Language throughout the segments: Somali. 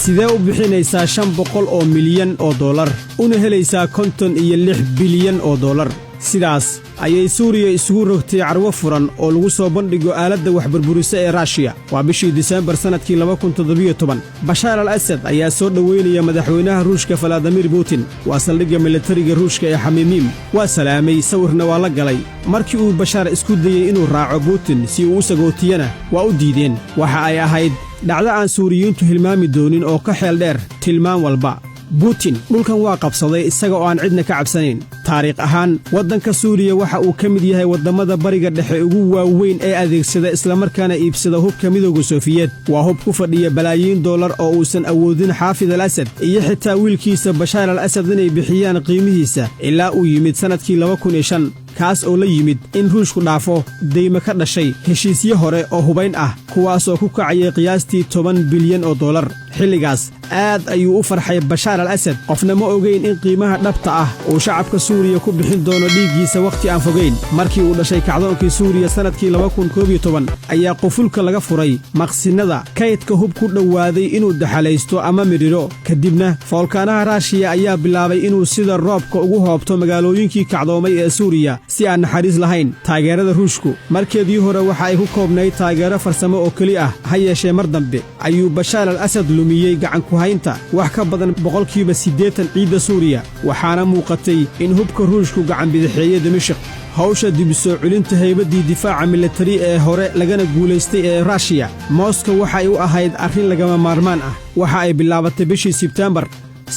Sidee u bixinaysaa $500 milyan una helaysaa 56 bilyan? Sidaas ayay Suuriya isugu rogtay carwo furan oo lagu soo bandhigo aaladda waxburburisa ee Raashiya. Waa bishii Diseembar sannadkii 2017. Bashaar al Asad ayaa soo dhoweynaya madaxweynaha Ruushka Valadimir Putin. Waa saldhigga milatariga Ruushka ee Xamiimiim. Waa salaamay, sawirna waa la galay. Markii uu Bashaar isku dayey inuu raaco Putin si uu u sagootiyana, waa u diideen. Waxa ay ahayd dhacdo aan Suuriyiintu hilmaami doonin oo ka xeel dheer tilmaan walba. Butin dhulkan waa qabsaday isaga oo aan cidna ka cabsanayn. Taariikh ahaan, waddanka Suuriya waxa uu ka mid yahay waddammada Bariga Dhexe ugu waaweyn ee adeegsada islamarkaana iibsada hubka Midowda Sofiyeed. Waa hub ku fadhiya balaayiin dollar oo uusan awoodin Xaafid al Asad iyo xitaa wiilkiisa Bashaar al Asad inay bixiyaan qiimihiisa, ilaa uu yimid sannadkii 2005, kaas oo la yimid in Ruushku dhaafo deymo ka dhashay heshiisyo hore oo hubayn ah, kuwaasoo ku kacayay qiyaastii $10 bilyan. Xilligaas aad ayuu u farxay Bashaar al Asad. Qofna ma ogayn in qiimaha dhabta ah uu shacabka Suuriya ku bixin doono dhiiggiisa wakhti aan fogayn. Markii uu dhashay kacdoonkii Suuriya sannadkii 2011, ayaa qufulka laga furay maqsinnada kaydka hub ku dhowaaday inuu daxalaysto ama midhidho. Kadibna foolkaanaha Raashiya ayaa bilaabay inuu sida roobka ugu hoobto magaalooyinkii kacdoomay ee Suuriya si aan naxariis lahayn. Taageerada Ruushku markeedii hore waxa ay ku koobnayd taageero farsamo oo keli ah. Ha yeeshee, mar dambe ayuu Bashaar al Asad lumiyey gacanku-haynta wax ka badan 80% ciidda Suuriya, waxaana muuqatay in hubka Ruushku gacanbidixeeyey Dimashik. Hawsha dib soo celinta haybaddii difaaca milatari ee hore lagana guulaystay ee Raashiya Moskow waxay u ahayd arrin lagama maarmaan ah. Waxa ay bilaabatay bishii Sebteembar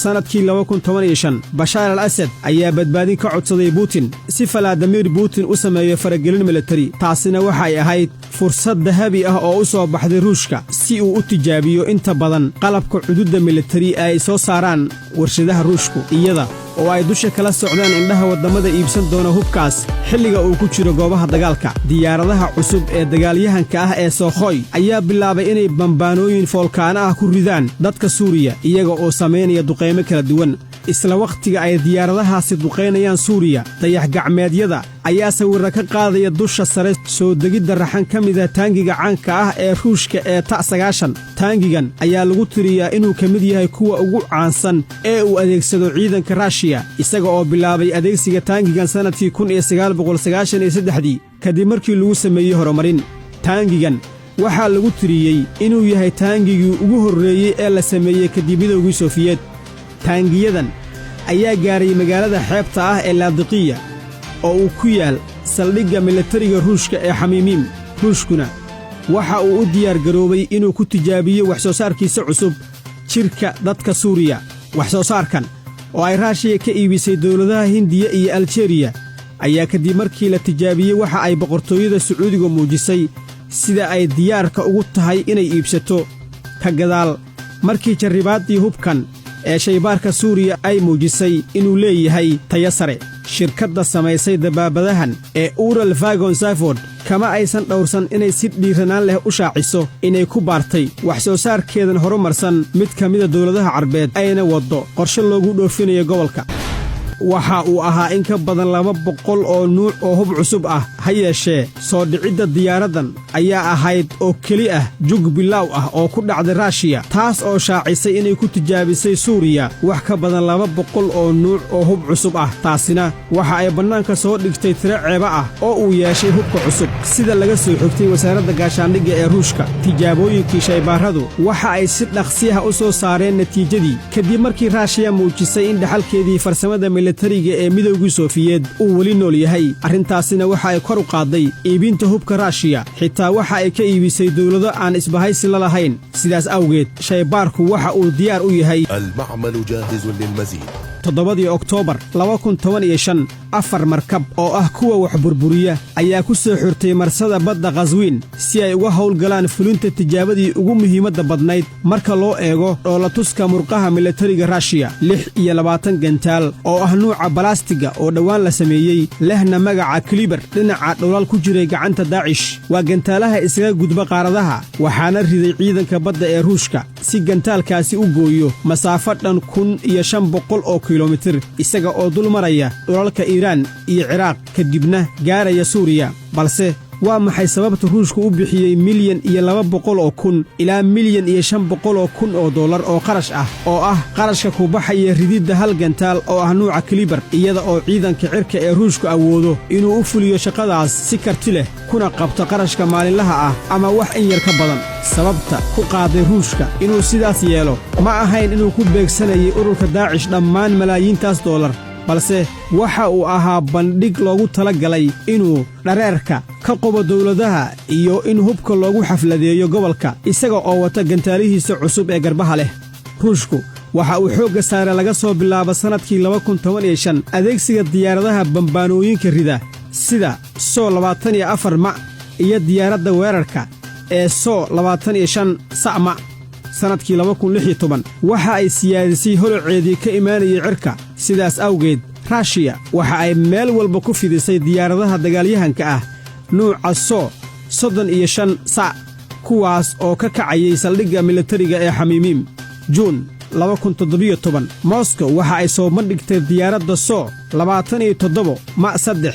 sannadkii 2015. Bashaar al Asad ayaa badbaadin ka codsaday Butin si Valadimir Putin u sameeyo faragelin milatari. Taasina waxay ahayd fursad dahabi ah oo u soo baxday Ruushka si uu u tijaabiyo inta badan qalabka cududda milatari ee ay soo saaraan warshadaha Ruushku, iyada oo ay dusha kala socdaan indhaha waddamada iibsan doona hubkaas xilliga uu ku jiro goobaha dagaalka. Diyaaradaha cusub ee dagaalyahanka ah ee Sokhoy ayaa bilaabay inay bambaanooyin foolkaana ah ku ridaan dadka Suuriya, iyaga oo samaynaya duqaymo kala duwan. Isla wakhtiga ay diyaaradahaasi duqaynayaan Suuriya, dayax-gacmeedyada ayaa sawirra ka qaadaya dusha sare soo degidda raxan ka mida taangiga caanka ah ee Ruushka ee Ta 90. Taangigan ayaa lagu tiriyaa inuu ka mid yahay kuwa ugu caansan ee uu adeegsado ciidanka Raashiya, isaga oo bilaabay adeegsiga taangigan sannadkii 1993-dii, kadib markii lagu sameeyey horumarin. Taangigan waxaa lagu tiriyey inuu yahay taangigii ugu horreeyey ee la sameeyey kadib Midowgii Sofiyeed. Taangiyadan ayaa gaaray magaalada xeebta ah ee Laadiqiya oo uu ku yaal saldhigga milatariga Ruushka ee Xamiimiim. Ruushkuna waxa uu u diyaargaroobay inuu ku tijaabiyo wax soo saarkiisa cusub jidhka dadka Suuriya. Wax soo saarkan oo ay Raashiya ka iibisay dowladaha Hindiya iyo Aljeriya ayaa kadib markii la tijaabiyey waxa ay Boqortooyada Sacuudiga muujisay sida ay diyaarka ugu tahay inay iibsato, ka gadaal markii jarribaaddii hubkan ee shaybaarka Suuriya ay muujisay inuu leeyahay tayo sare. Shirkadda samaysay dabaabadahan ee Ural Vagon Zavod kama aysan dhowrsan inay si dhiiranaan leh u shaaciso inay ku baartay wax soo saarkeedan horumarsan mid ka mida dowladaha Carbeed, ayna waddo qorshe loogu dhoofinayo gobolka. Waxa uu ahaa in ka badan 200 oo nuuc oo hub cusub ah. Ha yeeshee, soo dhicidda diyaaraddan ayaa ahayd oo keli ah jug bilaaw ah oo ku dhacday Raashiya, taas oo shaacisay inay ku tijaabisay Suuriya wax ka badan 200 oo nuuc oo hub cusub ah. Taasina waxa ay bannaanka soo dhigtay tiro ceeba ah oo uu yeeshay hubka cusub. Sida laga soo xigtay Wasaaradda Gaashaandhigga ee Ruushka, tijaabooyinkii shaybaarradu waxa ay si dhaqsiyaha u soo saareen natiijadii, kadib markii Raashiya muujisay in dhaxalkeedii farsamada milatariga ee Midowgii Sofiyeed uu weli nool yahay. Arrintaasina waxa ay kor u qaadday iibinta hubka Raashiya, xitaa waxa ay ka iibisay dowlado aan isbahaysi la lahayn. Sidaas awgeed, shaybaarku waxa uu diyaar u yahay. المعمل جاهز للمزيد. 7-dii Oktoobar 2015, afar markab oo ah kuwa wax burburiya ayaa ku soo xirtay marsada badda Khaswiin si ay uga howlgalaan fulinta tijaabadii ugu muhiimadda badnayd marka loo eego dhoolatuska murqaha milatariga Raashiya. 26 gantaal oo ah nuuca balastiga oo dhowaan la sameeyey, lehna magaca Kaliber, dhinaca dhowlaal ku jiray gacanta Daacish. Waa gantaalaha isaga gudba qaaradaha, waxaana riday ciidanka badda ee Ruushka si gantaalkaasi u gooyo masaafo dhan 1500 oo Kilomitir, isaga oo dul maraya dhulalka Iiraan iyo Ciraaq, kadibna gaaraya Suuriya. Balse waa maxay sababta Ruushku u bixiyey 1,200,000 ilaa 1,500,000 oo dollar oo qarash ah, oo ah qarashka ku baxaya rididda hal gantaal oo ah nuuca Kaliber, iyada oo ciidanka cirka ee Ruushku awoodo inuu u fuliyo shaqadaas si karti leh, kuna qabto qarashka maalinlaha ah ama wax in yar ka badan? Sababta ku qaaday Ruushka inuu sidaas yeelo ma ahayn inuu ku beegsanayay ururka Daacish dhammaan malaayiintaas dollar, balse waxa uu ahaa bandhig loogu tala galay inuu dhareerka ka qobo dawladaha iyo in hubka loogu xafladeeyo gobolka, isaga oo wata gantaalihiisa cusub ee garbaha leh. Ruushku waxa uu xoogga saaray laga soo bilaabo sannadkii 2015 adeegsiga diyaaradaha bambaanooyinka rida sida Soo 24 ma iyo diyaaradda weerarka ee Soo 25 sa'ma. Sannadkii 2016 waxa ay siyaadisay holoceedii ka imaanayay cirka. Sidaas awgeed, Raashiya waxa ay meel walba ku fidisay diyaaradaha dagaalyahanka ah nuuca Soo 35 sa, kuwaas oo ka kacayay saldhigga militariga ee Xamiimiim. Juun 2017, Moskow waxa ay soo bandhigtay diyaaradda Soo 27 ma 3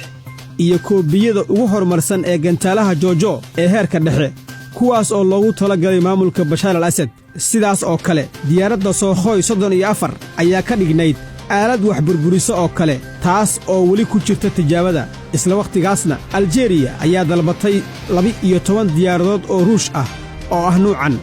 iyo koobiyada ugu horumarsan ee gantaalaha Jojo ee heerka dhexe, kuwaas oo loogu talagalay maamulka Bashaar al Asad. Sidaas oo kale, diyaaradda Sokhoy 34 ayaa ka dhignayd aalad wax burburiso oo kale, taas oo weli ku jirta tijaabada. Isla wakhtigaasna, Aljeriya ayaa dalbatay 12 diyaaradood oo Ruush ah oo ah nuucan.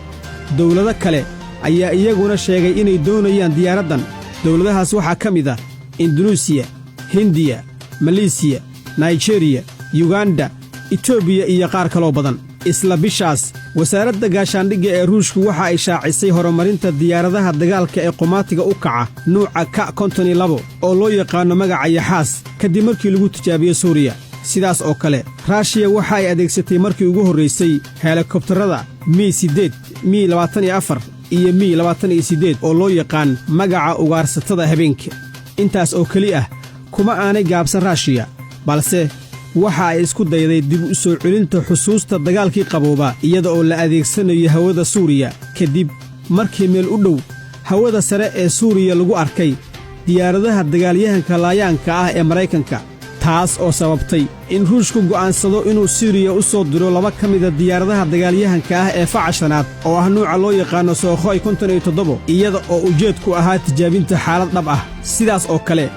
Dawlado kale ayaa iyaguna sheegay inay doonayaan diyaaraddan. Dawladahaas waxaa ka mid ah Indunuusiya, Hindiya, Maleesiya, Nigeriya, Yuganda, Etoobiya iyo qaar kaloo badan. Isla bishaas, wasaaradda gaashaandhigga ee Ruushku waxa ay shaacisay horumarinta diyaaradaha dagaalka ee qumaatiga u kaca nuuca Ka 52, oo loo yaqaanno magaca Yaxaas, kadib markii lagu tijaabiye Suuriya. Sidaas oo kale, Raashiya waxa ay adeegsatay markii ugu horraysay helikobtarrada Mi 8, Mi 24 iyo Mi 28, oo loo yaqaan magaca ugaarsatada habeenka. Intaas oo keli ah kuma aanay gaabsan Raashiya, balse waxa ay isku dayday dib u soo celinta xusuusta dagaalkii qabooba, iyada oo la adeegsanayo hawada Suuriya, kadib markii meel u dhow hawada sare ee Suuriya lagu arkay diyaaradaha dagaalyahanka laayaanka ah ee Maraykanka, taas oo sababtay in Ruushku go'aansado inuu Siiriya u soo diro laba ka mida diyaaradaha dagaalyahanka ah ee faca shanaad, oo ah nuuca loo yaqaanno Sokhoy 57, iyada oo ujeedku ahaa tijaabinta xaalad dhab ah. Sidaas oo kale,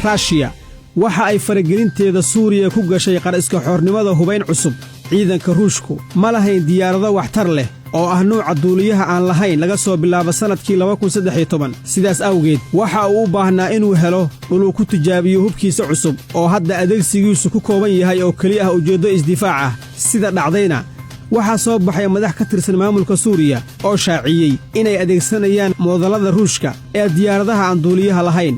Raashiya waxa ay faragelinteeda Suuriya ku gashay qariska xoornimada hubayn cusub. Ciidanka Ruushku ma lahayn diyaarado waxtar leh oo ah nuuca duuliyaha aan lahayn laga soo bilaabo sannadkii. Sidaas awgeed, waxa uu u baahnaa inuu helo dhuluu ku tijaabiyo hubkiisa cusub, oo hadda adeegsigiisu ku kooban yahay oo keli ah ujeeddo isdifaac ah. Sida dhacdayna, waxaa soo baxay madax ka tirsan maamulka Suuriya oo shaaciyey inay adeegsanayaan moodallada Ruushka ee diyaaradaha aan duuliyaha lahayn.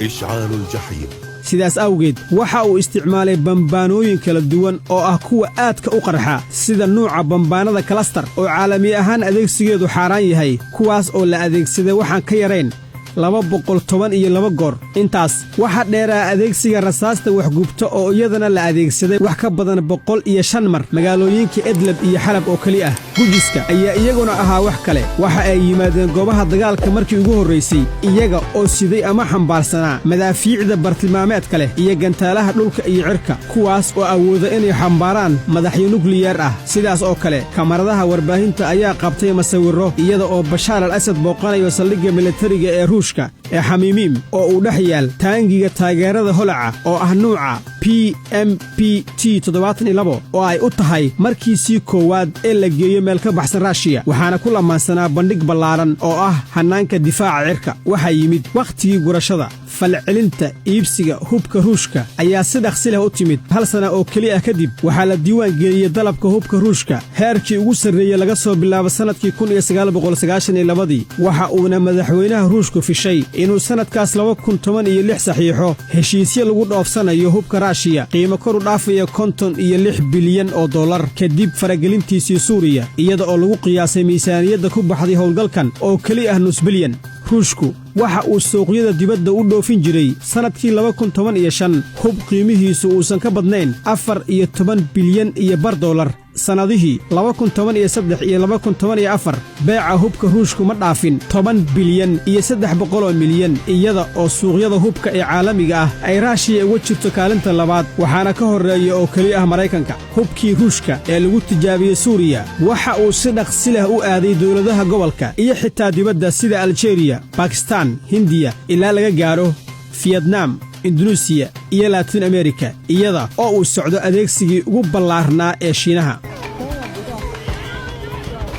إشعال الجحيم. Sidaas awgeed, waxa uu isticmaalay bambaanooyin kala duwan oo ah kuwa aadka u qarxa, sida nuuca bambaanada cluster oo caalami ahaan adeegsigeedu xaaraan yahay, kuwaas oo la adeegsaday waxaan ka yarayn 212 goor. Intaas waxaa dheeraa adeegsiga rasaasta waxgubta, oo iyadana la adeegsaday wax ka badan 105 mar magaalooyinka Edleb iyo Xalab oo keli ah. Gujiska ayaa iyaguna ahaa wax kale. Waxa ay yimaadeen goobaha dagaalka markii ugu horraysay iyaga oo siday ama xambaarsanaa madaafiicda bartilmaameedka leh iyo gantaalaha dhulka iyo cirka, kuwaas oo awooda inay xambaaraan madaxyo nukliyeer ah. Sidaas oo kale, kamaradaha warbaahinta ayaa qabtay masawirro iyada oo Bashaar al Asad booqanayo saldhigga militariga ee Ruushka ee Xamiimiim, oo uu dhex yaal taangiga taageerada holaca oo ah nuuca PMPT 72, oo ay u tahay markiisii koowaad ee la geeyo meel ka baxsan Raashiya, waxaana ku lamaansanaa bandhig ballaaran oo ah hannaanka difaaca cirka. Waxaa yimid wakhtigii gurashada. Falcelinta iibsiga hubka Ruushka ayaa si dhaqsi leh u timid. Hal sana oo keli ah kadib, waxaa la diiwaan geliyey dalabka hubka Ruushka heerkii ugu sarreeyey laga soo bilaabo sannadkii 1992-dii. Waxa uuna madaxweynaha Ruushku fishay inuu sannadkaas 2016 saxiixo heshiisyo lagu dhoofsanayo hubka Raashiya qiimo kor u dhaafaya 56 bilyan oo dollar, kadib faragelintiisii Suuriya, iyada oo lagu qiyaasay miisaaniyadda ku baxday howlgalkan oo keli ah nus bilyan. Ruushku waxa uu suuqyada dibadda u dhoofin jiray sannadkii 2015 hub qiimihiisu uusan ka badnayn 14 bilyan iyo bar dollar. Sannadihii 2013 iyo 2014, beeca hubka Ruushku ma dhaafin 10 bilyan iyo 300 milyan, iyada oo suuqyada hubka ee caalamiga ah ay Raashiya uga jirto kaalinta labaad, waxaana ka horreeya oo keliya ah Maraykanka. Hubkii Ruushka ee lagu tijaabiyey Suuriya waxa uu si dhaqsi leh u aaday dowladaha gobolka iyo xitaa dibadda, sida Aljeriya, Bakistaan, Hindiya, ilaa laga gaadho Fiyetnaam, Indunuusiya iyo Laatiin Amerika, iyada oo uu socdo adeegsigii ugu ballaarnaa ee Shiinaha.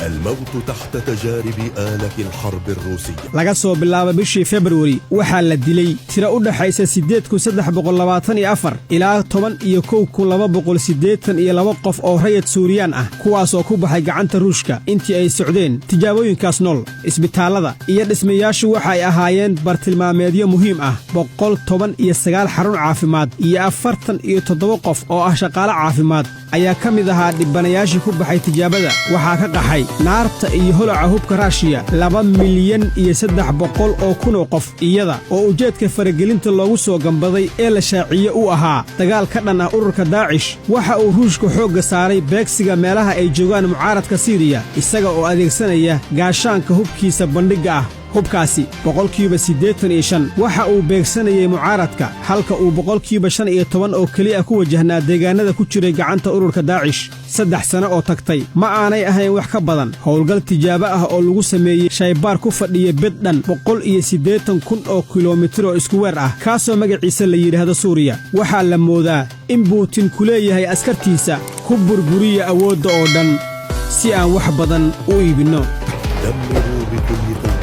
الموت تحت تجارب آلة الحرب الروسية. Laga soo bilaabo bishii Februari, waxaa la dilay tiro u dhexaysa 8324 ilaa 11,282 qof oo rayid Suuriyaan ah, kuwaasoo ku baxay gacanta Ruushka intii ay socdeen tijaabooyinkaas nool. Isbitaallada iyo dhismayaashu waxa ay ahaayeen bartilmaameedyo muhiim ah. 119 xarun caafimaad iyo 47 qof oo ah shaqaale caafimaad ayaa ka mid ahaa dhibbanayaashii ku baxay tijaabada. Waxaa ka qaxay naarta iyo holaca hubka Raashiya 2,300,000 qof, iyada oo ujeedka faragelinta loogu soo gambaday ee la shaaciye u ahaa dagaal ka dhan ah ururka Daacish. Waxa uu Ruushku xoogga saaray beegsiga meelaha ay joogaan mucaaradka Siiriya, isaga oo adeegsanaya gaashaanka hubkiisa bandhigga ah. Hubkaasi 85% waxa uu beegsanayey mucaaradka, halka uu 15% oo keliya ku wajahnaa deegaannada ku jiray gacanta ururka Daacish. 3 sano oo tagtay ma aanay ahayn wax ka badan howlgal tijaabo ah oo lagu sameeyey shaybaar ku fadhiya bed dhan 180,000 oo kilomitir oo iskuweer ah, kaasoo magaciisa la yidhaahdo Suuriya. Waxaa la moodaa in Buutin ku leeyahay askartiisa: "Ku burburiya awoodda oo dhan si aan wax badan u iibinno." دمروا بكل قوتكم.